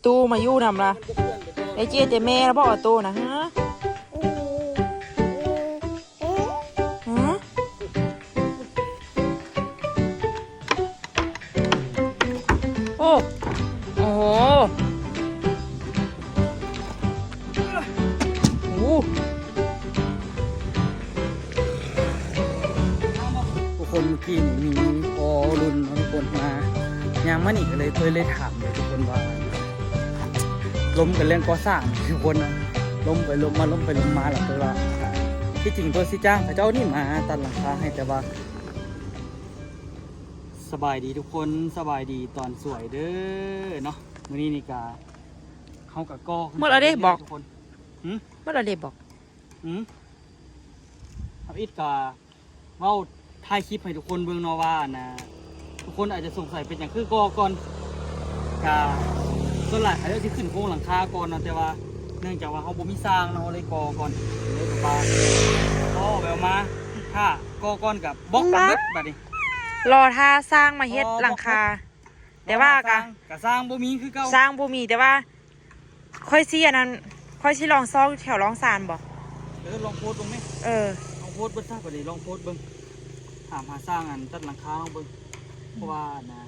ຕູ້ມາຢູ່ນຳລະ ໄດ້ເຈແຕ່ແມ່ລະບໍ່ ອອໂຕ້ນະ ຮະ? ຮະ? ໂອ້ ໂອ້ໂຫ ໂອ້ ທຸກຄົນ ເມື່ອກີ້ນີ້ມີພໍ່ລຸ້ນເນາະ ທຸກຄົນ ມາ ຍ່າງມານີ້ ກໍເລີຍ ເລີຍ ເລີຍຖາມເລີຍ ທຸກຄົນ ວ່າ ລົມກັນເລື່ອງກໍ່ສ້າງ ທຸກຄົນ ລົມໄປລົມມາ ລົມໄປລົມມາ ແລ້ວເພິ່ນວ່າ ທີ່ຈິງເພິ່ນຊິຈ້າງເຂົາເຈົ້ານີ້ມາຕັດຫຼັງຄາໃຫ້ ແຕ່ວ່າ ສະບາຍດີທຸກຄົນ ສະບາຍດີຕອນສວຍເດີເນາະ. ມື້ນີ້ນີ້ກະ ເຮົາກະກໍ່ຂຶ້ນ ໝົດແລ້ວເດ້ ໄປເລື້ອຍໆ ບອກ ທຸກຄົນ. ຫື? ໝົດແລ້ວເດ້ບອກ. ຫື? ທຳອິດກະເວົ້າ ຖ່າຍຄລິບໃຫ້ທຸກຄົນເບິ່ງເນາະວ່າ ອັນນ່າ ທຸກຄົນອາດຈະສົງໄສເປັນຫຍັງຄືກໍ່ກ່ອນ ກະສ່ວນຫຼາຍເຂົາເຈົ້າຊິຂຶ້ນໂຄງຫຼັງຄາກ່ອນເນາະ ແຕ່ວ່າເນື່ອງຈາກວ່າເຮົາບໍ່ມີຊ່າງເນາະ ເຮົາເລີຍກໍ່ກ່ອນ ເລີຍແບບວ່າ ກໍແບບວ່າມາຖ້າກໍ່ກ່ອນກະບລັອກກັນເບິດບາດນີ້ ລໍຖ້າຊ່າງມາເຮັດຫຼັງຄາ ແຕ່ວ່າກະ ກະຊ່າງບໍ່ມີຄືເກົ່າ ຊ່າງບໍ່ມີ ແຕ່ວ່າຂ້ອຍຊິອັນນັ້ນ ຂ້ອຍຊິລອງຊອກແຖວລອງຊານບໍ? ເອີ ລອງໂພສເບິ່ງແມ. ເອີ ລອງໂພສເບິ່ງຊະ ບາດນີ້ລອງໂພສເບິ່ງ ຖາມຫາຊ່າງອັນຕັດຫຼັງຄາເຮົາເບິ່ງ ເພາະວ່າອັນນ່າ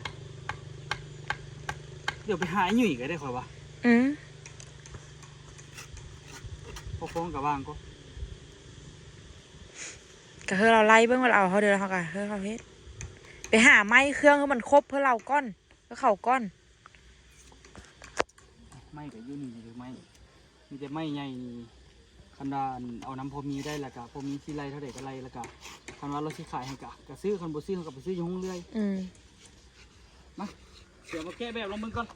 ດຽວໄປຫາອ້າຍຫຍຸ້ຍກໍໄດ້ຂ້ອຍວ່າ. ອືມ ພໍຄອງກະວ່າງກໍ ກະເຮີລາວໄລ່ເບິ່ງວ່າລາວເອົາເຮົາເດີ ເຮົາກະເຮີລາວເຮັດ ໄປຫາໄມ້ເຄື່ອງໃຫ້ມັນຄົບເພື່ອລາວກ່ອນ ເພື່ອເຂົາກ່ອນ. ໄມ້ກະຢູ່ນີ້ເດີ ໄມ້ ມີແຕ່ໄມ້ໃຫຍ່ນີ້ ຄັນວ່າອັນເອົານຳພໍ່ມີໄດ້ ແລ້ວກະພໍ່ມີຊິໄລ່ເທົ່າໃດກະໄລ່ ແລ້ວກະຄັນວ່າລາວຊິຂາຍໃຫ້ກະ ກະຊື້ ຄັນບໍ່ຊື້ເຮົາກະໄປຊື້ຢູ່ໂຮງເລື່ອຍ. ອືມ ມາ ດຽວມາແກະແບບລອງເບິ່ງກ່ອນ.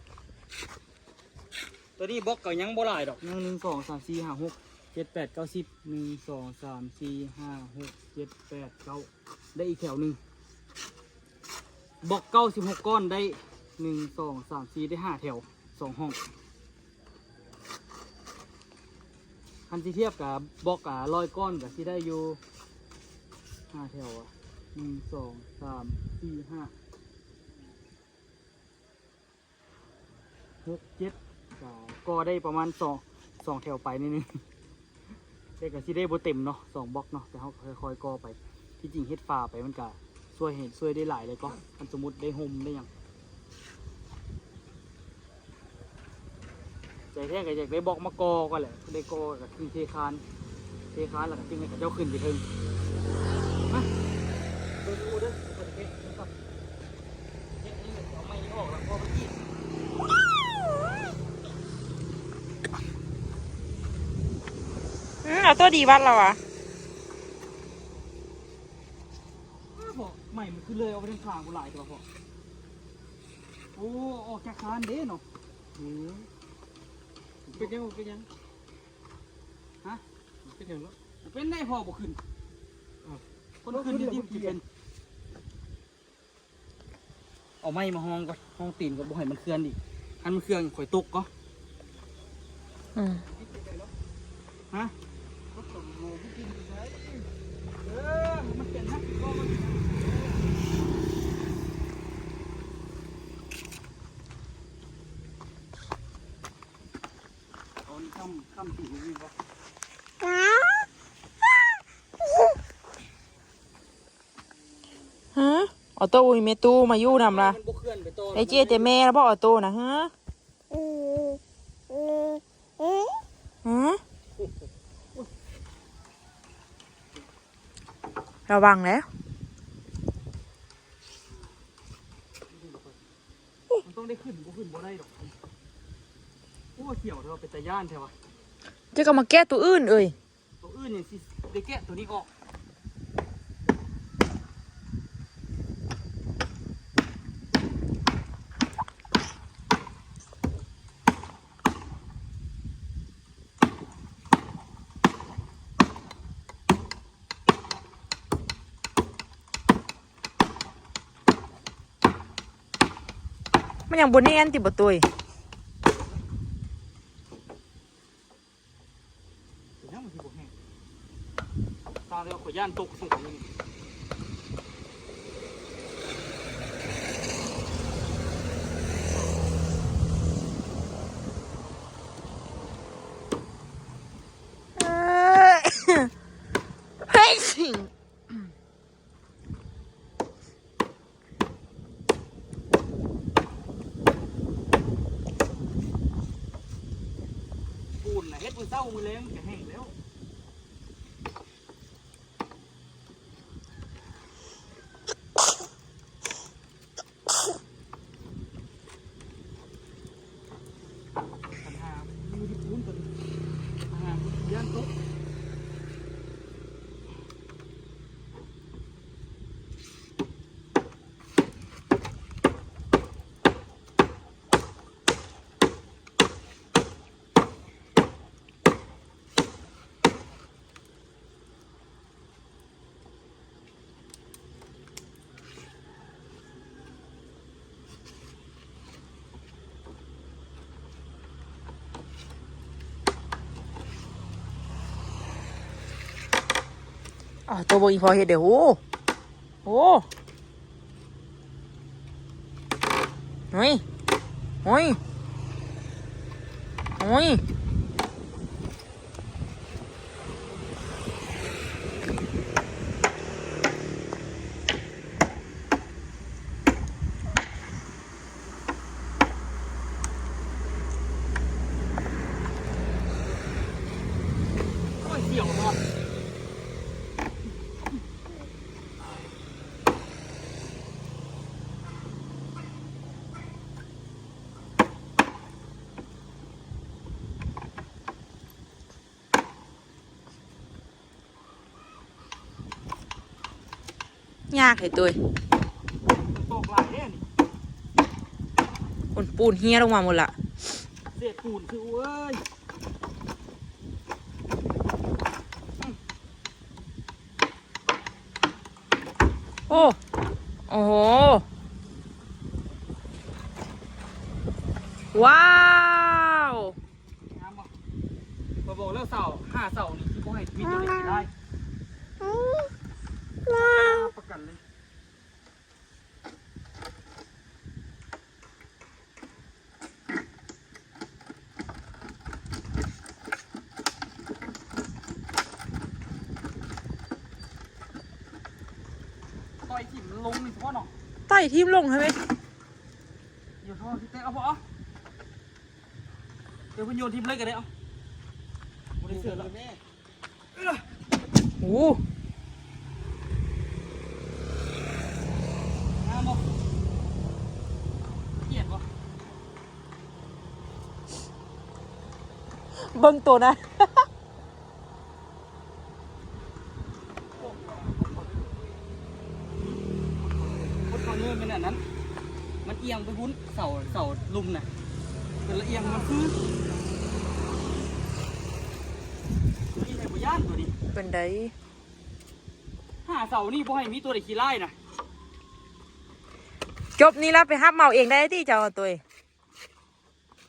ໂຕນີ້ບລັອກກະຍັງບໍ່ຫຼາຍດອກ ຍັງ ໜຶ່ງ ສອງ ສາມ ສີ່ ຫ້າ ຫົກ ເຈັດ ແປດ ເກົ້າ ສິບ ໜຶ່ງ ສອງ ສາມ ສີ່ ຫ້າ ຫົກ ເຈັດ ແປດ ເກົ້າ ໄດ້ອີກແຖວໜຶ່ງ ບລັອກເກົ້າສິບຫົກກ້ອນໄດ້ ໜຶ່ງ ສອງ ສາມ ສີ່ ໄດ້ຫ້າແຖວ ສອງຫ້ອງ. ຄັນຊິທຽບກະບລັອກກະຮ້ອຍກ້ອນກະຊິໄດ້ຢູ່ຫ້າແຖວ ໜຶ່ງ ສອງ ສາມ ສີ່ ຫ້າ ຫົກ ເຈັດ ກະກໍ່ໄດ້ປະມານສອງ ສອງແຖວໄປໜ້ອຍໜຶ່ງ ແຕ່ກະຊິໄດ້ບໍ່ເຕັມເນາະ ສອງບລັອກເນາະ ແຕ່ເຮົາກະຄ່ອຍໆກໍ່ໄປ. ທີ່ຈິງເຮັດຝາໄປມັນກະຊ່ວຍໃຫ້ ຊ່ວຍໄດ້ຫຼາຍເລີຍກໍ ຄັນສົມມຸດໄດ້ຮົ່ມໄດ້ຫຍັງ. ໃຈແທ້ກະຢາກໄດ້ບລັອກມາກໍ່ກ່ອນແຫຼະ ໄດ້ກໍ່ກະຄືເທຄານ ເທຄານແລ້ວກະຈຶ່ງໃຫ້ເຂົາເຈົ້າຂຶ້ນໄປເທິງ. ມາ ເບິ່ງດູເດີ ເພິ່ນເຮັດ ເຮັດນີ້ເອົາໄມ້ນີ້ອອກແລ້ວ ເພາະມັນອີກ. ອືມ ເອົາໂຕດີວັດແລ້ວຫວາ? ເພາະໄມ້ມັນຄືເລີຍອອກໄປທາງຂ້າງພຸ້ນຫຼາຍແທ້ເພາະ. ໂອ້ ອອກຈາກຄານເດ້ເນາະ. ອືມ ເປັນຫຍັງ ເປັນຫຍັງ? ຮະ? ເປັນຫຍັງເນາະ? ເປັນໄດ້ພໍບໍ່ຂຶ້ນ. ເອົາ ຄົນຂຶ້ນຢູ່ທີ່ມັນຊິເປັນ. ເອົາໄມ້ມາຮອງກ່ອນ ຮອງຕີນກ່ອນ ບໍ່ໃຫ້ມັນເຄື່ອນອີກ ຄັນມັນເຄື່ອນຂ້ອຍຕົກກໍ. ອືມ ຮະ? ເອີ ມັນເປັນນະ ເອົານີ້ຄ້ຳ ຄ້ຳຕີນນີ້ບໍ່? ຮະ? ອອໂຕ້ ອຸ້ຍ ແມ່ຕູ້ມາຢູ່ນຳລະ ໄດ້ເຈແຕ່ແມ່ລະບໍ່ ອອໂຕ້ນະ? ຮະ? ຮະ? ລະວັງແລ້ວ ມັນຕ້ອງໄດ້ຂຶ້ນ ບໍ່ຂຶ້ນບໍ່ໄດ້ດອກ. ໂອ້ ສຽວແທ້ວ່າ ເປັນຕາຢ້ານແທ້ວ່າ. ເຈົ້າກໍມາແກະໂຕອື່ນເອີຍ. ໂຕອື່ນນີ້ຊິໄດ້ແກະໂຕນີ້ອອກ. ມັນຍັງບໍ່ແໜ້ນຕິ ບໍ່ຕຸ້ຍ? ເປັນຫຍັງມັນຄືບໍ່ແຫ້ງ? ຕາຍແລ້ວ ຂ້ອຍຢ້ານຕົກໃສ່ຕົວນີ້. ມື້ເຊົ້າມື້ແລງມັນກະແຫ້ງແລ້ວ. ບັນຫາຢູ່ທີ່ປູນຕົວນີ້ ບັນຫາຢ້ານຕົກ. ອ້າວ ໂຕເບິ່ງອີພໍ່ເຮັດເດ້. ໂອ້ ໂອ້ ໂອ້ຍ ໂອ້ຍ ໂອ້ຍ. ໂອ້ຍ ສຽວເນາະ. ຍາກແທ້ໂຕຍ ມັນຕົກຫຼາຍເດ້ນີ້ ໂອ້ຍ ປູນເຮຍລົງມາໝົດລະ ເສດປູນຄືເອີຍ. ໂອ້ ໂອ້ໂຫ ວ້າວ ງາມບໍ່? ຂ້ອຍບອກແລ້ວ ເສົາ ຫ້າເສົານີ້ຊິບໍ່ໃຫ້ມີຕົວໃດຂີ້ລ້າຍ ຮັບປະກັນເລີຍ. ຕ່ອຍຖິ້ມລົງນີ້ສະເພາະເນາະ ຕ່ອຍຖິ້ມລົງໃຫ້ເວີຍ ໂຍນທໍ່ທີ່ແຕກເອົາບໍ່ເອົາ ດຽວເພິ່ນໂຍນຖິ້ມເລີຍກໍໄດ້ ເອົາ ບໍ່ໄດ້ເສື້ອແລ້ວ. ໂອ້ ງາມບໍ່? ກຽດບໍ່? ເບິ່ງໂຕນະ. ຄົນເຂົາເນີນແມ່ນອັນນັ້ນ ມັນອຽງໄປພຸ້ນ ເສົາ ເສົາລຸ່ມນະ ເປັນລະອຽງ ມັນຄື ຕົວນີ້ໃຜບໍ່ຢ້ານຕົວນີ້ ເປັນໃດ? ຫ້າເສົານີ້ບໍ່ໃຫ້ມີຕົວໃດຂີ້ລ້າຍນະ. ຈົບນີ້ລະໄປຮັບເໝົາເອງໄດ້ຕິເຈົ້າ ໂຕຍ?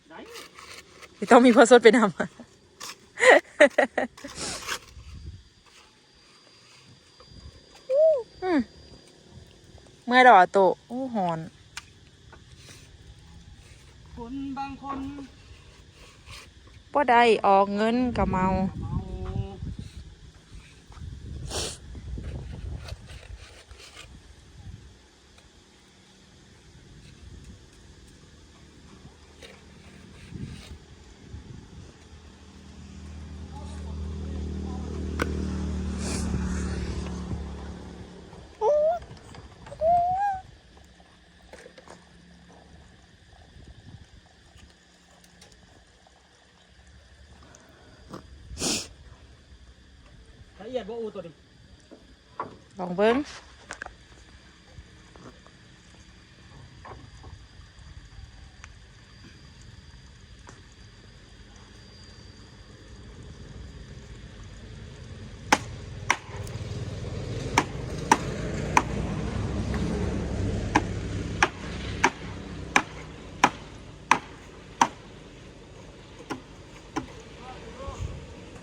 ໄດ້ ຕ້ອງມີພໍ່ສົດໄປນຳ. ອືມ ເມື່ອຍແລ້ວອະໂຕ. ໂອ້ ຮ້ອນ. ຄົນບາງຄົນ ບໍ່ໄດ້ອອກເງິນກໍເມົາ. ລະອຽດບໍ່ອູໂຕນີ້? ລອງເບິ່ງ.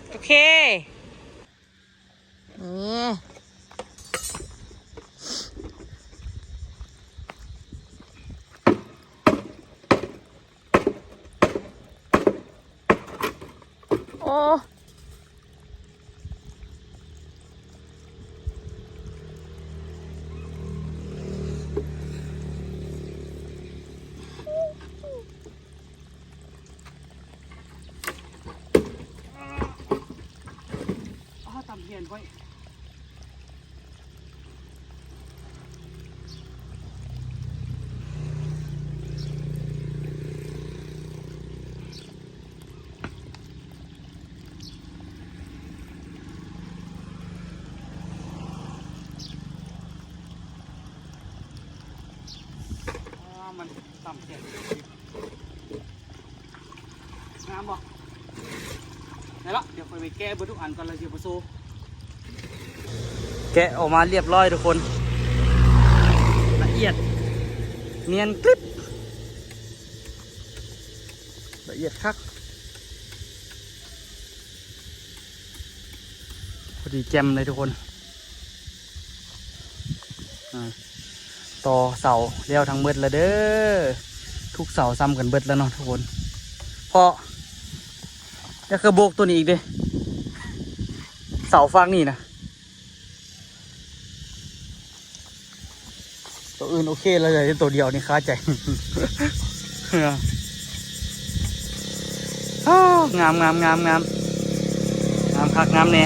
ໂອເຄ ນີ້ ໂອ້. ອ້າວ ມັນຕ່ຳແຂນ ງາມບໍ່? ໄດ້ລະ ດຽວຂ້ອຍໄປແກະເບິດທຸກອັນກ່ອນ ແລ້ວຊິມາໂຊ. ແກະອອກມາລຽບຮ້ອຍທຸກຄົນ ລະອຽດ ນຽນກຣິບ ລະອຽດຄັກ ພໍດີແຈ່ມເລີຍທຸກຄົນ. ອ່າ ຕໍ່ເສົາແລ້ວທັງໝົດລະເດີ ທຸກເສົາຊ້ຳກັນເບິດລະເນາະທຸກຄົນ. ເພາະ ຢາກກະໂບກໂຕນີ້ອີກເດ້ ເສົາຟາກນີ້ນະ. ໂຕອື່ນໂອເຄແລ້ວ ເຫຼືອແຕ່ໂຕດຽວນີ້ຄາໃຈ. ອ້າວ ງາມໆໆໆ ງາມຄັກງາມແນ່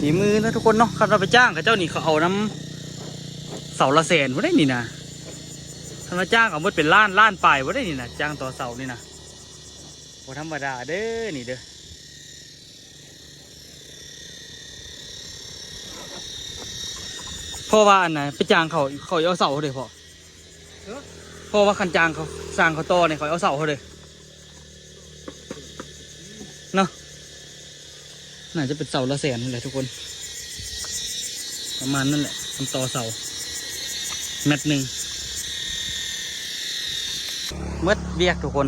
ຝີມືເນາະທຸກຄົນເນາະ. ຄັນວ່າໄປຈ້າງເຂົາເຈົ້ານີ້ ເຂົາເອົານຳເສົາລະແສນພຸ້ນເດ້ນີ້ນະ. ຄັນວ່າຈ້າງເອົາໝົດເປັນລ້ານ ລ້ານປາຍພຸ້ນເດ້ນີ້ນະ ຈ້າງຕໍ່ເສົານີ້ນະ ບໍ່ທຳມະດາເດີນີ້ເດີ. ເພາະວ່າອັນນະ ໄປຈ້າງເຂົາ ເຂົາເອົາເສົາເດ້ພໍ່. ເອີ ເພາະວ່າຄັນຈ້າງເຂົາ ຊ່າງເຂົາຕໍ່ນີ້ ເຂົາເອົາເສົາເຮົາເດ້ເນາະ. ໜ້າຈະເປັນເສົາລະແສນຫັ້ນແຫຼະທຸກຄົນ ປະມານນັ້ນແຫຼະ ມັນຕໍ່ເສົາແມັດໜຶ່ງ. ໝົດວຽກທຸກຄົນ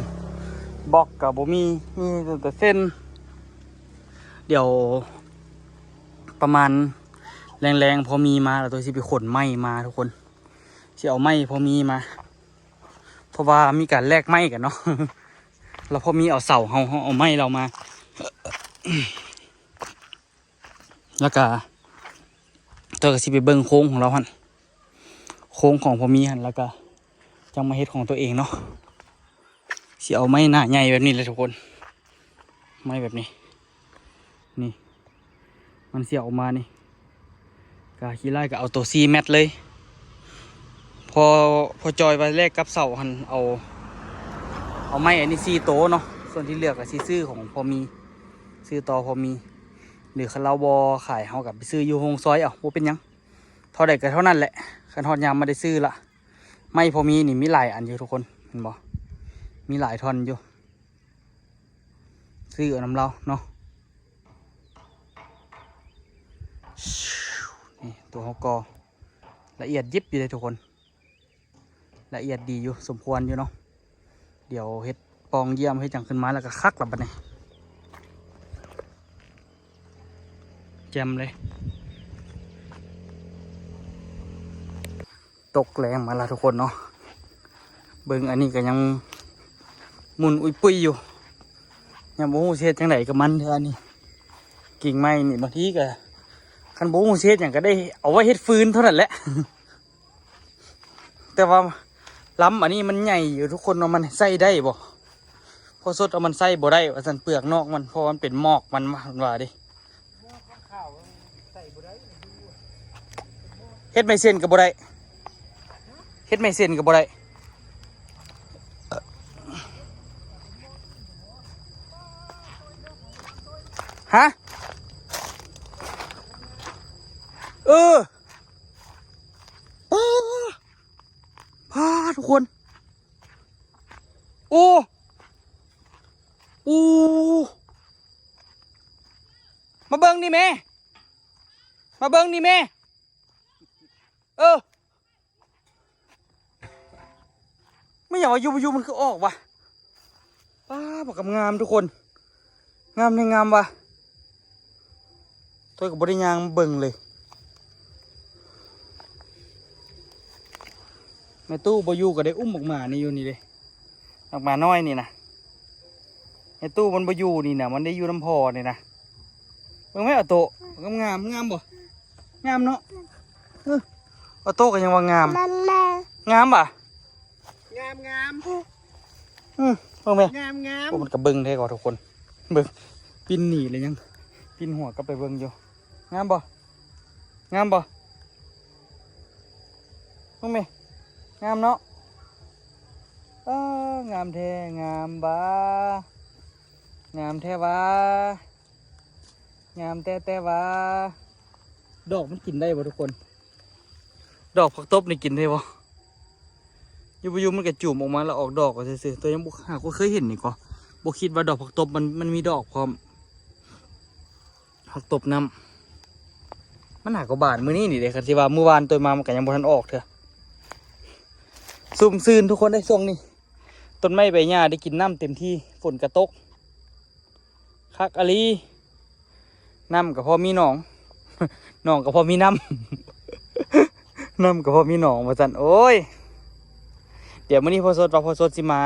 ບລັອກກະບໍ່ມີ ມີແຕ່ເສັ້ນ. ດຽວປະມານແລງໆ ພໍມີມາແລ້ວ ໂຕຊິໄປຂົນໄມ້ມາທຸກຄົນ ຊິເອົາໄມ້ພໍມີມາ ເພາະວ່າມີການແລກໄມ້ກັນເນາະ. ລາວພໍມີເອົາເສົາ ເຮົາ ເຮົາເອົາໄມ້ລາວມາ ແລ້ວກະ ໂຕກະຊິໄປເບິ່ງໂຄງຂອງລາວຫັ້ນ ໂຄງຂອງພໍ່ມີຫັ້ນ ແລ້ວກະຈັ່ງມາເຮັດຂອງໂຕເອງເນາະ. ຊິເອົາໄມ້ໜ້າໃຫຍ່ແບບນີ້ແຫຼະທຸກຄົນ ໄມ້ແບບນີ້ ນີ້ ມັນຊິອອກມານີ້ ກະຂີ້ລ້າຍກະເອົາໂຕສີ່ແມັດເລີຍ. ພໍ ພໍຈອຍວ່າແລກກັບເສົາຫັ້ນ ເອົາ ເອົາໄມ້ອັນນີ້ສີ່ໂຕເນາະ ສ່ວນທີ່ເຫຼືອກະຊິຊື້ຂອງພໍ່ມີ ຊື້ຕໍ່ພໍ່ມີ ຫຼືຄັນລາວບໍ່ຂາຍ ເຮົາກະໄປຊື້ຢູ່ໂຮງຊອຍເອົາ ບໍ່ເປັນຫຍັງ ເທົ່າໃດກະເທົ່ານັ້ນແຫຼະ. ຄັນຮອດຍາມມາໄດ້ຊື້ລະ ໄມ້ພໍ່ມີນີ້ມີຫຼາຍອັນຢູ່ທຸກຄົນ ເຫັນບໍ່ ມີຫຼາຍທ່ອນຢູ່ ຊື້ເອົານຳລາວເນາະ. ນີ້ ໂຕເຮົາກໍລະອຽດຢິບຢູ່ເດ້ທຸກຄົນ ລະອຽດດີຢູ່ສົມຄວນຢູ່ເນາະ. ດຽວເຮັດປ່ອງຢ້ຽມເຮັດຫຍັງຂຶ້ນມາແລ້ວກະຄັກລະບັດນີ້ ແຈ່ມເລີຍ. ຕົກແລງມາລະທຸກຄົນເນາະ ເບິ່ງອັນນີ້ກະຍັງໝຸ່ນອຸ້ຍປຸ້ຍຢູ່ ຍັງບໍ່ຮູ້ຊິເຮັດຈັ່ງໃດກັບມັນເທື່ອນີ້. ກິ່ງໄມ້ນີ້ບາງທີກະ ຄັນບໍ່ຮູ້ຊິເຮັດຫຍັງກະໄດ້ເອົາໄວ້ເຮັດຟືນເທົ່ານັ້ນແຫຼະ. ແຕ່ວ່າລຳອັນນີ້ມັນໃຫຍ່ຢູ່ທຸກຄົນເນາະ ມັນໃຊ້ໄດ້ບໍ່? ພໍສົດເອົາມັນໃຊ້ບໍ່ໄດ້ວ່າຊັ້ນ ເປືອກນອກມັນ ເພາະວ່າມັນເປັນໝອກມັນ ວ່າເດ້. ເຮັດໄມ້ເສັ້ນກະບໍ່ໄດ້ ເຮັດໄມ້ເສັ້ນກະບໍ່ໄດ້. ຮະ? ເອີ ປາ ປາ ທຸກຄົນ ໂອ້ ໂອ້ ມາເບິ່ງນີ້ແມ່ ມາເບິ່ງນີ້ແມ່. ເອີ ແມ່ນຫຍັງວະ ຢູ່ໆມັນຄືອອກວະ. ປ້າ ບັກກຳງາມທຸກຄົນ ງາມແທ້ງາມວ່າ. ໂຕຍກໍບໍ່ໄດ້ຍ່າງເບິ່ງເລີຍ. ແມ່ຕູ້ບໍ່ຢູ່ກໍໄດ້ອຸ້ມບັກໝານີ້ຢູ່ນີ້ເດ້ ບັກໝານ້ອຍນີ້ນະ. ແມ່ຕູ້ມັນບໍ່ຢູ່ນີ້ນະ ມັນໄດ້ຢູ່ນຳພໍ່ນີ້ນະ. ເບິ່ງແມ່ອາໂຕ ງາມ ງາມບໍ່? ງາມເນາະ. ເອີ ອາໂຕກໍຍັງວ່າງາມ ງາມບໍ່? ງາມ ງາມ ອືມ ເບິ່ງແມ່ ງາມ ງາມ. ໂອ້ ມັນກໍເບິ່ງແທ້ກໍທຸກຄົນ ເບິ່ງ ປິ່ນໜີແລ້ວຍັງ ປິ່ນຫົວກັບໄປເບິ່ງຢູ່. ງາມບໍ່? ງາມບໍ່? ເບິ່ງແມະ. ງາມເນາະ. ເອີ ງາມແທ້ ງາມຫວາ. ງາມແທ້ຫວາ. ງາມແຕ່ ແຕ່ວ່າ ດອກມັນກິນໄດ້ບໍ່ທຸກຄົນ? ດອກຜັກຕົບນີ້ກິນໄດ້ບໍ່? ຢູ່ບໍ່ຢູ່ມັນກະຈູມອອກມາແລ້ວອອກດອກເອົາຊື່ໆ. ໂຕຍັງບໍ່ ຫາກໍເຄີຍເຫັນນີ້ກໍ ບໍ່ຄິດວ່າດອກຜັກຕົບມັນ ມັນມີດອກພ້ອມ. ຜັກຕົບນ້ຳ ມັນຫາກໍບານມື້ນີ້ນີ້ເດ້. ຄັນຊິວ່າມື້ວານໂຕມາມັນກະຍັງບໍ່ທັນອອກເທື່ອ. ຊຸ່ມຊື່ນທຸກຄົນເດ້ ຊ່ວງນີ້ ຕົ້ນໄມ້ໃບຫຍ້າໄດ້ກິນນ້ຳເຕັມທີ່. ຝົນກະຕົກ ຄັກອີ່ຫຼີ. ນ້ຳກໍພໍມີໜອງ ໜອງກໍພໍມີນ້ຳ ນ້ຳກໍພໍມີໜອງວ່າຊັ້ນ. ໂອ້ຍ ດຽວມື້ນີ້ພໍ່ສົດວ່າພໍ່ສົດຊິມາ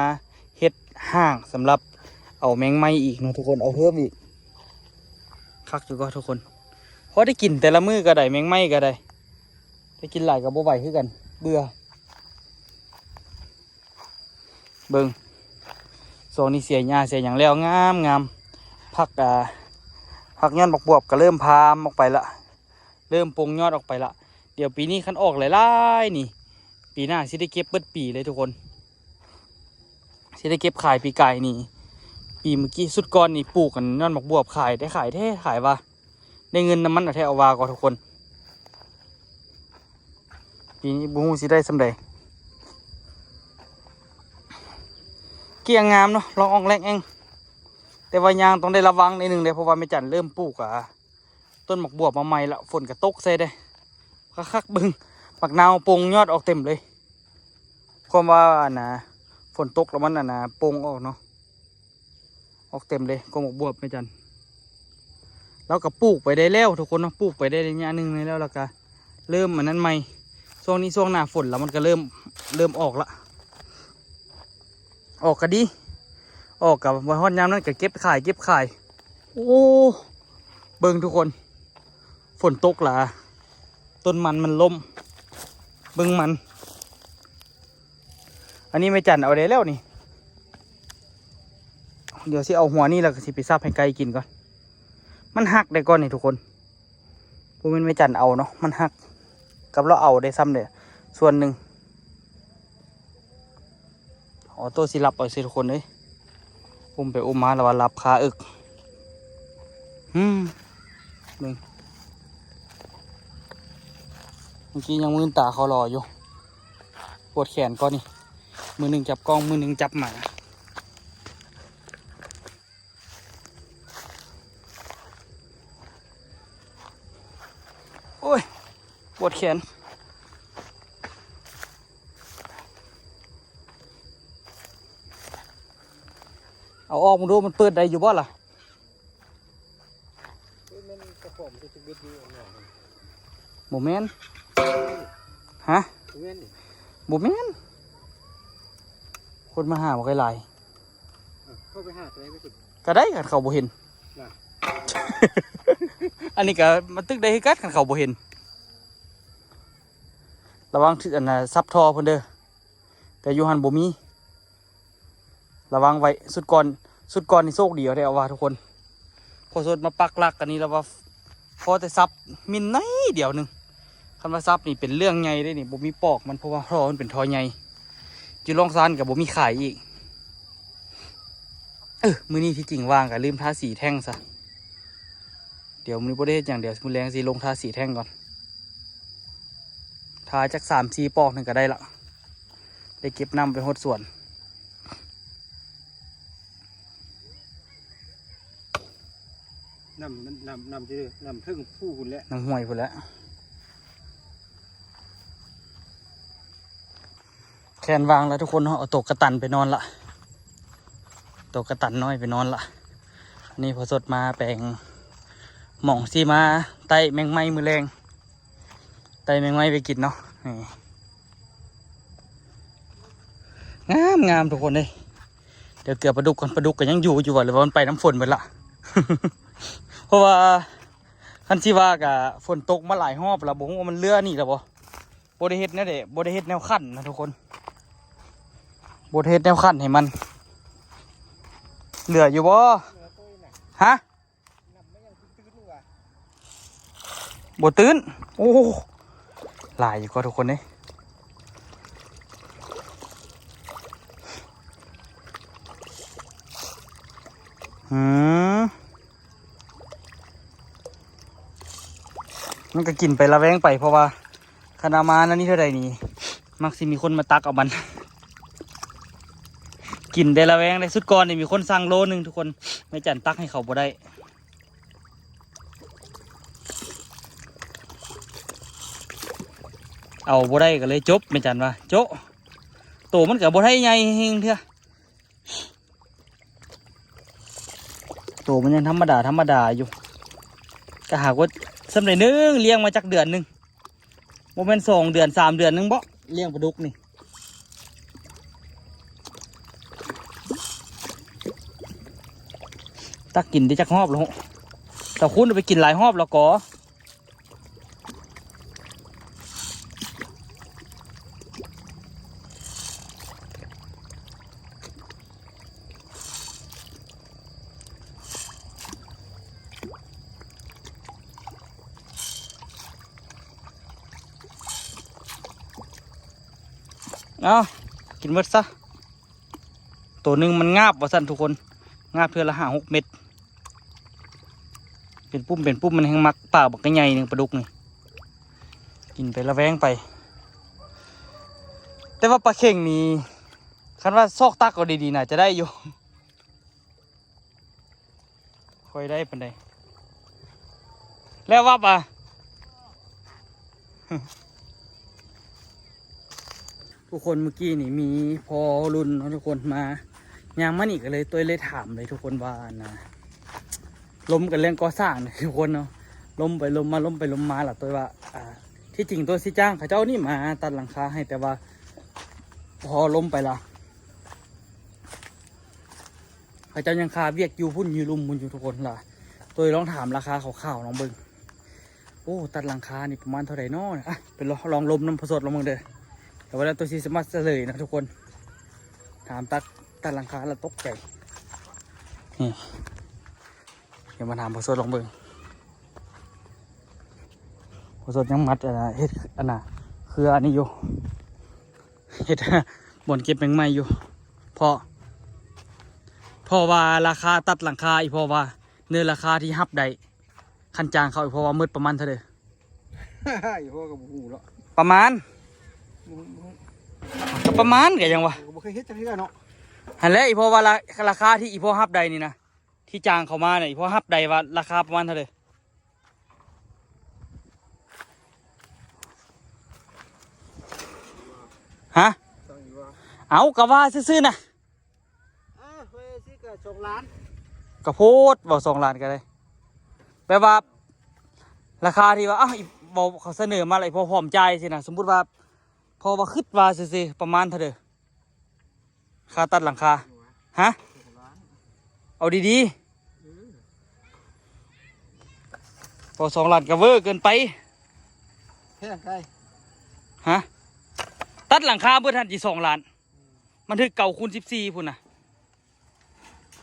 ເຮັດຫ້າງສຳລັບເອົາແມງໄມ້ອີກເນາະທຸກຄົນ. ເອົາເພີ່ມອີກ. ຄັກຢູ່ກໍທຸກຄົນ. ພໍໄດ້ກິນແຕ່ລະມື້ກໍໄດ້ ແມງໄມ້ກໍໄດ້. ໄດ້ກິນຫຼາຍກໍບໍ່ໄຫວຄືກັນ ເບື່ອ. ເບິ່ງ ຊ່ວງນີ້ເສຍຫຍ້າເສຍຫຍັງແລ້ວ ງາມໆ. ຜັກ ອ່າ ຜັກຍອດບັກບວບກໍເລີ່ມພາມອອກໄປລະ ເລີ່ມປົງຍອດອອກໄປລະ. ດຽວປີນີ້ຄັນອອກຫຼາຍໆນີ້ ປີໜ້າຊິໄດ້ເກັບເບິດປີເລີຍທຸກຄົນ. ຊິໄດ້ເກັບຂາຍປີກາຍນີ້. ປີມື້ກີ້ ຊຸດກ່ອນນີ້ປູກອັນຍອດບັກບວບຂາຍໄດ້ ຂາຍແທ້ຂາຍວ່າ ໄດ້ເງິນນຳມັນແທ້ເອົາວ່າກໍທຸກຄົນ. ປີນີ້ບໍ່ຮູ້ຊິໄດ້ສ່ຳໃດ. ກ້ຽງງາມເນາະ ລອງອອງແລງແອງ. ແຕ່ວ່າຍ່າງຕ້ອງໄດ້ລະວັງໜ້ອຍໜຶ່ງເດ້ ເພາະວ່າແມ່ຈັນເລີ່ມປູກ ອ່າ ຕົ້ນໝາກບວບມາໃໝ່ລະ ຝົນກະຕົກໃສ່ເດ້. ຄັກໆ ເບິ່ງ ໝາກນາວປົງຍອດອອກເຕັມເລີຍ. ຄວາມວ່າ ອັນນ່າ ຝົນຕົກລະມັນ ອັນນ່າ ປົງອອກເນາະ. ອອກເຕັມເລີຍ ກົກໝາກບວບແມ່ຈັນ. ລາວກໍປູກໄປໄດ້ແລ້ວທຸກຄົນເນາະ ປູກໄປໄດ້ໄລຍະໜຶ່ງແລ້ວ ລະກະເລີ່ມອັນນັ້ນໃໝ່. ຊ່ວງນີ້ຊ່ວງໜ້າຝົນລະ ມັນກະເລີ່ມ ເລີ່ມອອກລະ. ອອກກະດີ ອອກກະ ໄວ້ຮອດຍາມນັ້ນກະເກັບຂາຍ ເກັບຂາຍ. ໂອ້ ເບິ່ງທຸກຄົນ ຝົນຕົກລະ ຕົ້ນມັນມັນລົ້ມ. ເບິ່ງມັນ ອັນນີ້ແມ່ຈັນເອົາໄດ້ແລ້ວນີ້. ດຽວຊິເອົາຫົວນີ້ ລະກະຊິໄປສັບໃຫ້ໄກ່ກິນກ່ອນ. ມັນຫັກໄດ້ກ່ອນນີ້ທຸກຄົນ. ບໍ່ແມ່ນແມ່ຈັນເອົາເນາະ ມັນຫັກ ກັບລາວເອົາໄດ້ຊ້ຳເດ້ ສ່ວນໜຶ່ງ. ອໍໂຕ້ຊິລັບເອົາຊິທຸກຄົນເອີຍ. ອຸ້ມໄປອຸ້ມມາລະວ່າລັບຄາເອິກ. ຫືມ ເບິ່ງ ເມື່ອກີ້ຍັງມືນຕາເຂົາຫຼໍ່ຢູ່. ປວດແຂນກ່ອນນີ້ ມືໜຶ່ງຈັບກ້ອງ ມືໜຶ່ງຈັບໝາ. ໂອ້ຍ ປວດແຂນ. ເອົາອອກມາດູ ມັນເປີດໄດ້ຢູ່ບໍ່ລະ? ເອີ ແມ່ນກະປອມທີ່ເຮັດຢູ່ອັນນັ້ນ. ບໍ່ແມ່ນ. ຮະ? ບໍ່ແມ່ນນີ້. ບໍ່ແມ່ນ. ຄົນມາຫາບໍ່ຄ່ອຍຫຼາຍ. ເອີ ເຂົ້າໄປຫາກໍໄດ້ ກໍໄດ້ ຄັນເຂົາບໍ່ເຫັນ. ນະ ອັນນີ້ກໍມາຕຶກໄດ້ຄືກັນ ຄັນເຂົາບໍ່ເຫັນ. ລະວັງຖືກອັນນ່າ ສັບທໍ່ເພິ່ນເດີ. ແຕ່ຢູ່ຫັ້ນບໍ່ມີ. ລະວັງໄວ້. ຊຸດກ່ອນ ຊຸດກ່ອນນີ້ໂຊກດີເອົາແທ້ເອົາວ່າທຸກຄົນ. ພໍສົດມາປັກຫຼັກອັນນີ້ລະວ່າ ພໍແຕ່ສັບມິນໜ້ອຍດຽວໜຶ່ງ. ຄັນວ່າສັບນີ້ເປັນເລື່ອງໃຫຍ່ເດ້ນີ້ ບໍ່ມີປອກມັນ ເພາະວ່າທໍ່ມັນເປັນທໍ່ໃຫຍ່. ຢູ່ລ່ອງຊານກໍບໍ່ມີຂາຍອີກ. ເອີ ມື້ນີ້ທີ່ຈິງວ່າງກໍລືມທາສີແທ່ງຊະ. ດຽວມື້ນີ້ບໍ່ໄດ້ເຮັດຫຍັງ ດຽວມື້ແລງຊິລົງທາສີແທ່ງກ່ອນ. ທາຈັກສາມສີ່ປອກໜຶ່ງກໍໄດ້ລະ ໄດ້ເກັບນ້ຳໄປຮອດສວນ. ນ້ຳ ນ້ຳ ນ້ຳ ນ້ຳເທິງພູພຸ້ນແຫຼະ ນ້ຳຫ້ວຍພຸ້ນແຫຼະ. ແຄນວາງລະທຸກຄົນເນາະ ເອົາໂຕກະຕັນໄປນອນລະ ໂຕກະຕັນນ້ອຍໄປນອນລະ. ອັນນີ້ພໍສົດມາແປງ ໝ່ອງຊິມາໄຕ່ແມງໄມ້ມື້ແລງ ໄຕ່ແມງໄມ້ໄປກິນເນາະ. ນີ້ ງາມໆ ທຸກຄົນເອີຍ. ດຽວເກືອປາດຸກກ່ອນ ປາດຸກກໍຍັງຢູ່ຢູ່ຫວາ ຫຼືວ່າມັນໄປນຳຝົນເບິດລະ? ເພາະວ່າຄັນຊິວ່າກະຝົນຕົກມາຫຼາຍຮອບລະ ບໍ່ຮູ້ວ່າມັນເຫຼືອໜີລະບໍ່. ບໍ່ໄດ້ເຮັດແນວໃດ ບໍ່ໄດ້ເຮັດແນວຂັ້ນນະທຸກຄົນ ບໍ່ໄດ້ເຮັດແນວຂັ້ນໃຫ້ມັນ. ເຫຼືອຢູ່ບໍ່? ຮະ? ນ້ຳມັນຍັງຕື້ນໆ ວ່າ ບໍ່ຕື່ນ. ໂອ້ ຫຼາຍຢູ່ກໍທຸກຄົນເດ້. ອືມ ມັນກໍກິນໄປລະແວງໄປ ເພາະວ່າຄັນເອົາມາແນວນີ້ເທື່ອໃດນີ້ ມັກຊິມີຄົນມາຕັກເອົາມັນ ກິນໄດ້ລະແວງໄດ້. ຊຸດກ່ອນນີ້ມີຄົນສັ່ງໂລໜຶ່ງທຸກຄົນ ແມ່ຈັນຕັກໃຫ້ເຂົາບໍ່ໄດ້ ເອົາບໍ່ໄດ້ກໍເລີຍຈົບ ແມ່ຈັນວ່າ ໂຈະ. ໂຕມັນກໍບໍ່ໄດ້ໃຫຍ່ແຮງເທື່ອ ໂຕມັນຍັງທຳມະດາ ທຳມະດາຢູ່. ກໍຫາກວ່າສ່ຳໃດໜຶ່ງ ລ້ຽງມາຈັກເດືອນໜຶ່ງ ບໍ່ແມ່ນສອງເດືອນ ສາມເດືອນໜຶ່ງບໍ ລ້ຽງປາດຸກນີ້. ຕັກກິນໄດ້ຈັກຮອບແລ້ວ? ເຈົ້າຄຸນໄປກິນຫຼາຍຮອບແລ້ວກໍ. ເອົາ ກິນໝົດຊະ. ໂຕໜຶ່ງມັນງາບວ່າຊັ້ນທຸກຄົນ ງາບເທື່ອລະຫ້າຫົກເມັດ ເປັນປຸ້ມເປັນປຸ້ມ. ມັນແຮ່ງມັກປາກບັກໃຫຍ່ໜຶ່ງ ປາດຸກນີ້ ກິນໄປລະແວງໄປ. ແຕ່ວ່າປາເຂັງນີ້ ຄັນວ່າຊອກຕັກເອົາດີໆ ໜ້າຈະໄດ້ຢູ່. ຄ່ອຍໄດ້ປານໃດ ແລ້ວວັບອະ. ທຸກຄົນ ມື້ກີ້ນີ້ມີພໍ່ລຸ້ນເນາະທຸກຄົນ ມາ ຍ່າງມານີ້ກໍເລີຍ ຕົວເລີຍຖາມເລີຍທຸກຄົນວ່າ ອັນນ່າ ລົມກັນເລື່ອງກໍ່ສ້າງນີ້ທຸກຄົນເນາະ. ລົມໄປລົມມາ ລົມໄປລົມມາລະ ຕົວວ່າ ອ່າ ທີ່ຈິງຕົວຊິຈ້າງເຂົາເຈົ້ານີ້ມາຕັດຫຼັງຄາໃຫ້ ແຕ່ວ່າພໍລົມໄປລະ ເຂົາເຈົ້າຍັງຄາວຽກຢູ່ພຸ້ນ ຢູ່ລຸ່ມພຸ້ນຢູ່ທຸກຄົນລະ. ໂຕລອງຖາມລາຄາຄ່າວໆລອງເບິ່ງ. ໂອ້ ຕັດຫຼັງຄານີ້ປະມານເທົ່າໃດນໍ? ອ່ະ ໄປລອງລົມນຳພໍ່ສົດລອງເບິ່ງເດີ. ແຕ່ວ່າແລ້ວໂຕຊິສາມາດສະເຫຼີຍນະທຸກຄົນ. ຖາມຕັດ ຕັດຫຼັງຄາລະຕົກໃຈ. ນີ້ ດຽວມາຖາມພໍ່ສົດລອງເບິ່ງ. ພໍ່ສົດຍັງມັດ ອັນນ່າ ເຮັດ ອັນນ່າ ເຄືອອັນນີ້ຢູ່. ເຮັດບ່ອນເກັບແມງໄມ້ຢູ່ ເພາະ ເພາະວ່າລາຄາຕັດຫຼັງຄາ ອີ່ພໍ່ວ່າ ໃນລາຄາທີ່ຮັບໄດ້ ຄັນຈ້າງເຂົາ ອີ່ພໍ່ວ່າໝົດປະມານເທົ່າໃດ? ອີ່ພໍ່ກໍບໍ່ຮູ້ເນາະ ປະມານ ບໍ່ຮູ້ ບໍ່ຮູ້ ກໍປະມານກໍຍັງວ່າ ກໍບໍ່ເຄີຍເຮັດຈັກເທື່ອເນາະ. ຫັ້ນແຫຼະ ອີ່ພໍ່ວ່າລາ ລາຄາທີ່ອີ່ພໍ່ຮັບໄດ້ນີ້ນະ ທີ່ຈ້າງເຂົາມານີ້ ອີ່ພໍ່ຮັບໄດ້ວ່າລາຄາປະມານເທົ່າໃດ? ຮະ? ເອົາ ກະວ່າຊື່ໆນະ. ເອີ ຂ້ອຍຊິກະສອງລ້ານ ກະໂພດ ເວົ້າສອງລ້ານກະໄດ້ ແບບວ່າລາຄາທີ່ວ່າ ອ້າວ ເວົ້າ ເຂົາສະເໜີມາແລ້ວ ພໍພ້ອມຈ່າຍຊີ້ນະ. ສົມມຸດວ່າ ເພາະວ່າຄິດວ່າຊື່ໆ ປະມານເທົ່າໃດ? ຄ່າຕັດຫຼັງຄາ ຮະ? ເອົາດີໆ ເອີ ບໍ່ ສອງລ້ານກໍເວີເກີນໄປ ແພງໄກ ຮະ? ຕັດຫຼັງຄາເບິດຫັ້ນຊິສອງລ້ານ ມັນຖືກເກົ້າຄູນສິບສີ່ພຸ້ນນະ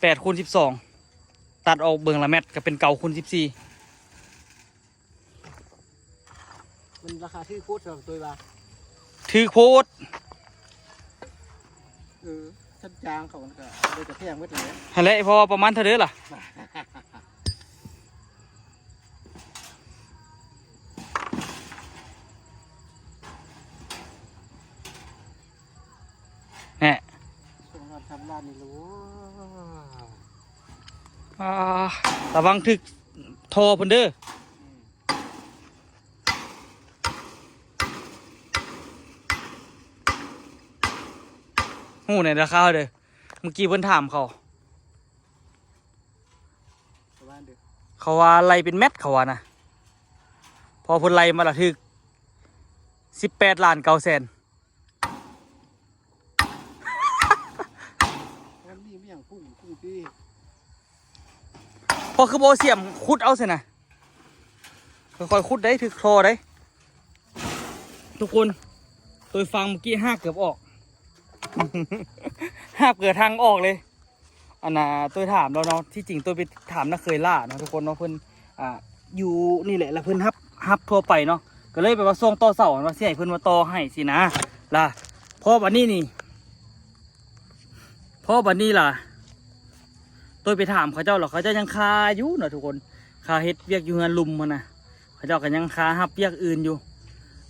ແປດຄູນສິບສອງ ຕັດອອກເບິ່ງລະແມັດກໍເປັນເກົ້າຄູນສິບສີ່. ມັນລາຄາຖືກໂພດສຳລັບໂຕວ່າ ຖືກໂພດ ເອີ ຊັ້ນຈ້າງເຂົາມັນກະເລີຍກະແພງເບິດແຫຼະ ຫັ້ນແຫຼະ ເພາະວ່າປະມານເທົ່າໃດລະ? ແນ່ ສອງລ້ານ ສາມລ້ານນີ້ລະ ອ່າ ລະວັງຖືກທໍ່ເພິ່ນເດີ ອືມ ຮູ້ໃນລາຄາເດີ ມື້ກີ້ເພິ່ນຖາມເຂົາ ປະມານເດີ ເຂົາວ່າໄລ່ເປັນແມັດ ເຂົາວ່ານະ ເພາະເພິ່ນໄລ່ມາລະຖືກສິບແປດລ້ານເກົ້າແສນ. ມັນມີຫຍັງພຸ້ງ ພຸ້ງຕີ ພໍ່ຄືບໍ່ເອົາສຽມຂຸດເອົາຊັ້ນນະ ຄ່ອຍໆຂຸດໄດ້ ຖືກທໍ່ໄດ້ ທຸກຄົນ. ໂຕຍຟັງມື້ກີ້ຮາກເກືອບອອກ ຮາກເກືອບທາງອອກເລີຍ. ອັນນ່າ ໂຕຍຖາມລາວເນາະ ທີ່ຈິງໂຕຍໄປຖາມນ້າເຂີຍຫຼ້າເນາະ ທຸກຄົນເນາະ ເພິ່ນ ອ່າ ຢູ່ນີ້ແຫຼະ ລະເພິ່ນຮັບ ຮັບທົ່ວໄປເນາະ ກໍເລີຍແບບວ່າສົ່ງຕໍ່ເສົາ ວ່າຊິໃຫ້ເພິ່ນມາຕໍ່ໃຫ້ຊີ້ນະ ລະ ພໍບັດນີ້ນີ້ ພໍບັດນີ້ລະ ໂຕຍໄປຖາມເຂົາເຈົ້າລະ ເຂົາເຈົ້າຍັງຄາຢູ່ເນາະທຸກຄົນ ຄາເຮັດວຽກຢູ່ເຮືອນລຸ່ມຫັ້ນນະ ເຂົາເຈົ້າກໍຍັງຄາຮັບວຽກອື່ນຢູ່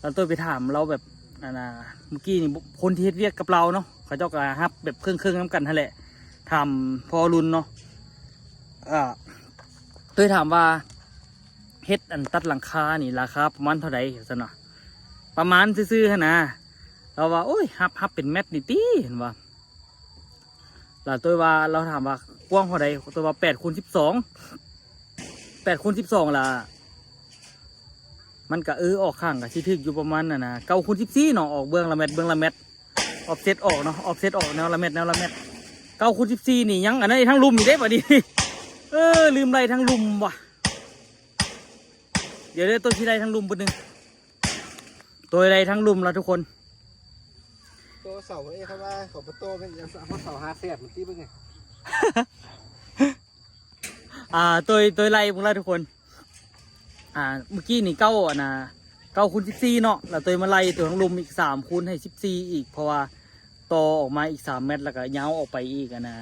ລະໂຕຍໄປຖາມລາວແບບ ອັນນ່າ ມື້ກີ້ນີ້ ຄົນທີ່ເຮັດວຽກກັບລາວເນາະ ເຂົາເຈົ້າກໍຮັບແບບເຄິ່ງໆນຳກັນຫັ້ນແຫຼະ ຖາມພໍ່ລຸນເນາະ ອ່າ ໂຕຍຖາມວ່າ ເຮັດອັນຕັດຫຼັງຄານີ້ລາຄາປະມານເທົ່າໃດ? ວ່າຊັ້ນວ່າ ປະມານຊື່ໆຫັ້ນນະ ລາວວ່າ ໂອ້ຍ ຮັບ ຮັບເປັນແມັດນີ້ຕິ ເຫັນວ່າ ລະໂຕຍວ່າ ລາວຖາມວ່າກວ້າງເທົ່າໃດ? ໂຕຍວ່າແປດຄູນສິບສອງ ແປດຄູນສິບສອງລະ ມັນກະ ເອີ ອອກຂ້າງກະຊິຖືກຢູ່ປະມານ ອັນນ່າ ເກົ້າຄູນສິບສີ່ເນາະ ອອກເບື້ອງລະແມັດ ເບື້ອງລະແມັດ ອອບເຊັດອອກເນາະ ອອບເຊັດອອກແນວລະແມັດ ແນວລະແມັດ ເກົ້າຄູນສິບສີ່ນີ້ຍັງອັນນັ້ນອີກ ທັງລຸ່ມອີກເດ້ບັດນີ້ ເອີ ລືມໄລ່ທັງລຸ່ມວ່າ ດຽວເດີ ໂຕຍຊິໄລ່ທັງລຸ່ມບຶດໜຶ່ງ ໂຕຍໄລ່ທັງລຸ່ມລະທຸກຄົນ ໂຕເສົາເອີຍ ເຂົາວ່າເຂົາບໍ່ໂຕແມ່ນຫຍັງ ເອົາເສົາຫາແສບມັນຕິເບິ່ງນີ້ ອ່າ ໂຕຍ ໂຕຍໄລ່ເບິ່ງລະທຸກຄົນ ອ່າ ມື້ກີ້ນີ້ເກົ້າ ອັນນ່າ ເກົ້າຄູນສິບສີ່ເນາະ ລະໂຕຍມາໄລ່ໂຕຍທັງລຸ່ມອີກສາມຄູນໃຫ້ສິບສີ່ອີກ ເພາະວ່າຕໍ່ອອກມາອີກສາມແມັດ ລະກະຍາວອອກໄປອີກ ອັນນ່າ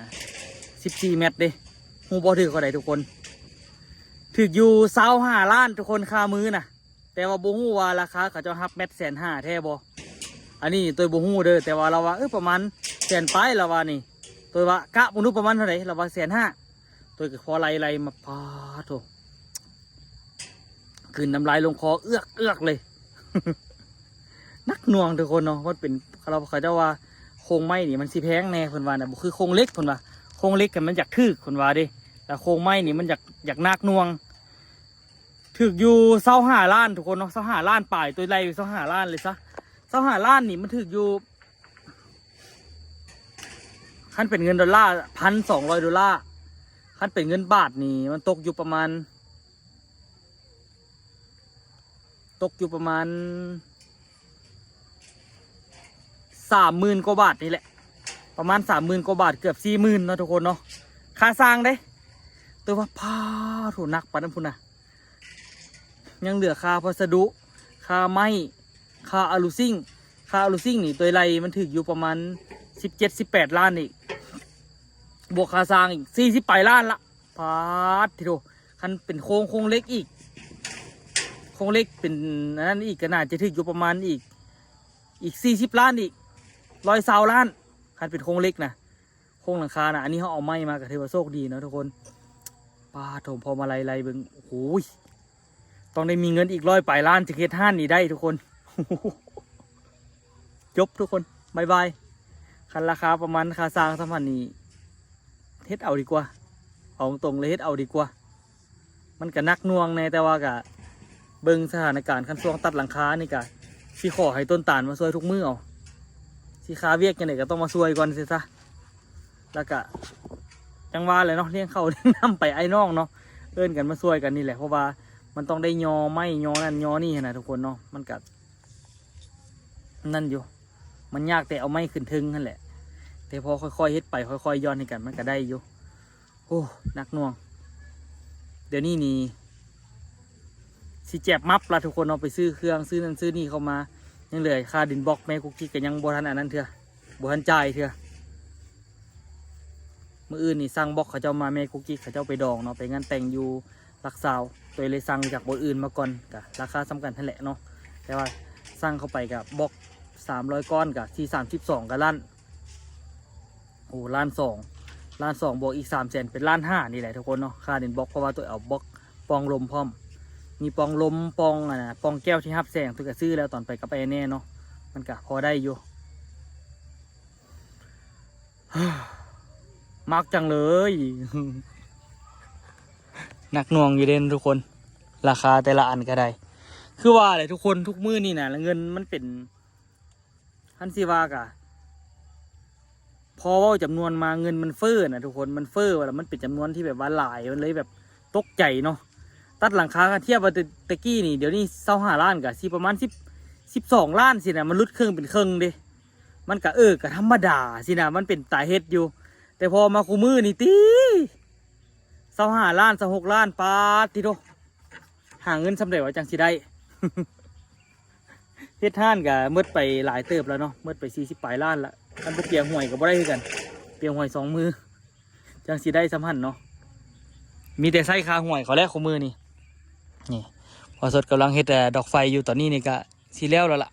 ສິບສີ່ແມັດເດ້ ຮູ້ບໍ່ຖືກເທົ່າໃດທຸກຄົນ? ຖືກຢູ່ຊາວຫ້າລ້ານທຸກຄົນ ຄ່າມືນະ ແຕ່ວ່າບໍ່ຮູ້ວ່າລາຄາເຂົາເຈົ້າຮັບແມັດແສນຫ້າແທ້ບໍ່? ອັນນີ້ໂຕຍບໍ່ຮູ້ເດີ ແຕ່ວ່າລາວວ່າ ເອີ ປະມານແສນປາຍ ລາວວ່ານີ້ ໂຕຍວ່າກະບໍ່ຮູ້ປະມານເທົ່າໃດ ລາວວ່າແສນຫ້າ ໂຕຍກໍພໍໄລ່ໆມາ ປາໂທ້ ກືນນ້ຳລາຍລົງຄໍເອືອກໆເລີຍ ໜັກໜ່ວງທຸກຄົນເນາະ ມັນເປັນ ເຂົາ ເຂົາເຈົ້າວ່າໂຄງໄມ້ນີ້ມັນຊິແພງແດ່ ເພິ່ນວ່ານະ ບໍ່ຄືໂຄງເຫຼັກ ເພິ່ນວ່າ ໂຄງເຫຼັກຫັ້ນມັນຢາກຖືກ ເພິ່ນວ່າເດ້ ແຕ່ໂຄງໄມ້ນີ້ມັນຢາກ ຢາກໜັກໜ່ວງ ຖືກຢູ່ຊາວຫ້າລ້ານທຸກຄົນເນາະ ຊາວຫ້າລ້ານປາຍ ໂຕຍໄລ່ຢູ່ຊາວຫ້າລ້ານເລີຍຊະ ຊາວຫ້າລ້ານນີ້ມັນຖືກຢູ່ ຄັນເປັນເງິນໂດລາ ພັນສອງຮ້ອຍໂດລາ ຄັນເປັນເງິນບາດນີ້ມັນຕົກຢູ່ປະມານ ຕົກຢູ່ປະມານ ສາມໝື່ນກວ່າບາດນີ້ແຫຼະ ປະມານສາມໝື່ນກວ່າບາດ ເກືອບສີ່ໝື່ນເນາະທຸກຄົນເນາະ ຄ່າສ້າງເດ້ ແຕ່ວ່າ ປາໂທ້ ໜັກປານນັ້ນພຸ້ນນະ ຍັງເຫຼືອຄ່າພັດສະດຸ ຄ່າໄມ້ ຄ່າອາລູຊິງ ຄ່າອາລູຊິງນີ້ໂຕຍໄລ່ມັນຖືກຢູ່ປະມານສິບເຈັດ ສິບແປດລ້ານອີກ ບວກຄ່າສ້າງອີກສີ່ສິບປາຍລ້ານລະ ປາດໂທ້ ຄັນເປັນໂຄງ ໂຄງເຫຼັກອີກ ໂຄງເຫຼັກເປັນອັນນັ້ນອີກ ກໍໜ້າຈະຖືກຢູ່ປະມານອີກ ອີກສີ່ສິບລ້ານອີກ ຮ້ອຍຊາວລ້ານ ຄັນເປັນໂຄງເຫຼັກນະ ໂຄງຫຼັງຄານະ ອັນນີ້ເຮົາເອົາໄມ້ມາກໍຖືວ່າໂຊກດີເນາະທຸກຄົນ ປາໂທ້ ພໍມາໄລ່ໆເບິ່ງ ໂອ້ໂຫ ຕ້ອງໄດ້ມີເງິນອີກຮ້ອຍປາຍລ້ານ ຈຶ່ງເຮັດຮ້ານນີ້ໄດ້ທຸກຄົນ ຈົບທຸກຄົນ ບາຍບາຍ ຄັນລາຄາປະມານຄ່າສ້າງສ່ຳຫັ້ນນີ້ ເຮັດເອົາດີກວ່າ ເອົາຕົງໆເລີຍ ເຮັດເອົາດີກວ່າ ມັນກະໜັກໜ່ວງແດ່ ແຕ່ວ່າກະເບິ່ງສະຖານະການ ຄັນຊ່ວງຕັດຫຼັງຄານີ້ກະຊິຂໍໃຫ້ຕົ້ນຕານມາຊ່ວຍທຸກມື້ເອົາ ຊິຄາວຽກຈັ່ງໃດກໍຕ້ອງມາຊ່ວຍກ່ອນຊີ້ຊະ ລະກະ ຈັ່ງວ່າແຫຼະເນາະ ລ້ຽງເຂົ້າລ້ຽງນ້ຳໄປອ້າຍນ້ອງເນາະ ເອີ້ນກັນມາຊ່ວຍກັນນີ້ແຫຼະ ເພາະວ່າມັນຕ້ອງໄດ້ຍໍໄມ້ຍໍນັ້ນຍໍນີ້ຫັ້ນນະທຸກຄົນເນາະ ມັນກະ ນັ້ນຢູ່ ມັນຍາກແຕ່ເອົາໄມ້ຂຶ້ນເທິງຫັ້ນແຫຼະ ແຕ່ພໍຄ່ອຍໆເຮັດໄປ ຄ່ອຍໆຢ່ອນໃຫ້ກັນ ມັນກະໄດ້ຢູ່ ໂອ້ ໜັກໜ່ວງ ດຽວນີ້ນີ້ ຊິແຈບມັບລະທຸກຄົນເນາະ ໄປຊື້ເຄື່ອງ ຊື້ນັ້ນຊື້ນີ້ເຂົ້າມາ ຍັງເຫຼືອຄ່າດິນບລັອກ ແມ່ກຸກກິກກໍຍັງບໍ່ທັນອັນນັ້ນເທື່ອ ບໍ່ທັນຈ່າຍເທື່ອ ມື້ອື່ນນີ້ສັ່ງບລັອກເຂົາເຈົ້າມາ ແມ່ກຸກກິກເຂົາເຈົ້າໄປດອງເນາະ ໄປງານແຕ່ງຢູ່ຫຼັກຊາວ ໂຕຍເລີຍສັ່ງຈາກບ່ອນອື່ນມາກ່ອນ ກະລາຄາສ່ຳກັນຫັ້ນແຫຼະເນາະ ແຕ່ວ່າສັ່ງເຂົ້າໄປກະບລັອກສາມຮ້ອຍກ້ອນ ກະສີ່ສາມສິບສອງ ກະລ້ານ ໂອ້ ລ້ານສອງ ລ້ານສອງບວກອີກສາມແສນ ເປັນລ້ານຫ້ານີ້ແຫຼະທຸກຄົນເນາະ ຄ່າດິນບລັອກ ເພາະວ່າໂຕຍເອົາບລັອກປ່ອງລົມພ້ອມ ມີປ່ອງລົມ ປ່ອງ ອັນນ່າ ປ່ອງແກ້ວທີ່ຮັບແສງ ໂຕຍກະຊື້ແລ້ວຕອນໄປກັບອ້າຍແນ່ເນາະ ມັນກະພໍໄດ້ຢູ່ ມັກຈັງເລີຍ ໜັກໜ່ວງຢູ່ເດ້ທຸກຄົນ ລາຄາແຕ່ລະອັນກໍໄດ້ ຄືວ່າແຫຼະທຸກຄົນ ທຸກມື້ນີ້ນະ ເງິນມັນເປັນ ຄັນຊິວ່າກະ ພໍເວົ້າຈຳນວນມາ ເງິນມັນເຟີ້ນະທຸກຄົນ ມັນເຟີ້ ແລ້ວມັນເປັນຈຳນວນທີ່ແບບວ່າຫຼາຍ ມັນເລີຍແບບຕົກໃຈເນາະ ຕັດຫຼັງຄາ ຄັນທຽບວ່າແຕ່ ແຕ່ກີ້ນີ້ ດຽວນີ້ຊາວຫ້າລ້ານ ກະຊິປະມານສິບ ສິບສອງລ້ານຊີ້ນະ ມັນຫຼຸດເຄິ່ງເປັນເຄິ່ງເດ້ ມັນກະ ເອີ ກະທຳມະດາຊີ້ນະ ມັນເປັນຕາເຮັດຢູ່ ແຕ່ພໍມາຄູ່ມື້ນີ້ຕິ ຊາວຫ້າລ້ານ ຊາວຫົກລ້ານ ປາດຕິໂທ ຫາເງິນສ່ຳໃດວະຈັ່ງຊິໄດ້ ເຮັດຮ້ານກະໝົດໄປຫຼາຍເຕີບແລ້ວເນາະ ໝົດໄປສີ່ສິບປາຍລ້ານລະ ຄັນບໍ່ປຽງຫວຍກະບໍ່ໄດ້ຄືກັນ ປຽງຫວຍສອງມື້ ຈັ່ງຊິໄດ້ສ່ຳຫັ້ນເນາະ ມີແຕ່ໃຊ້ຄ່າຫວຍເຂົາແຫຼະຄູ່ມື້ນີ້. ນີ້ ພໍ່ສົດກຳລັງເຮັດ ເອີ ດອກໄຟຢູ່ ຕອນນີ້ນີ້ກະຊິແລ້ວແລ້ວລະ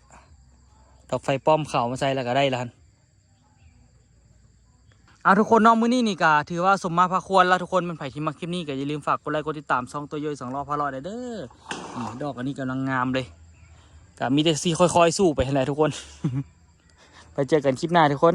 ດອກໄຟປ້ອມເຂົ້າມາໃສ່ລະກະໄດ້ລະຫັ້ນ. ເອົາ ທຸກຄົນເນາະ ມື້ນີ້ນີ້ກະຖືວ່າສົມມາພາຄວນລະທຸກຄົນ. ແມ່ນໃຜທີ່ມັກຄລິບນີ້ກະຢ່າລືມຝາກກົດໄລກົດຕິດຕາມຊ່ອງຕົວໂຍຍສອງລໍ້ພາເລາະໄດ້ເດີ. ນີ້ ດອກອັນນີ້ກຳລັງງາມເລີຍ ກະມີແຕ່ຊິຄ່ອຍໆສູ້ໄປຫັ້ນແຫຼະທຸກຄົນ. ໄປເຈີກັນຄລິບໜ້າທຸກຄົນ.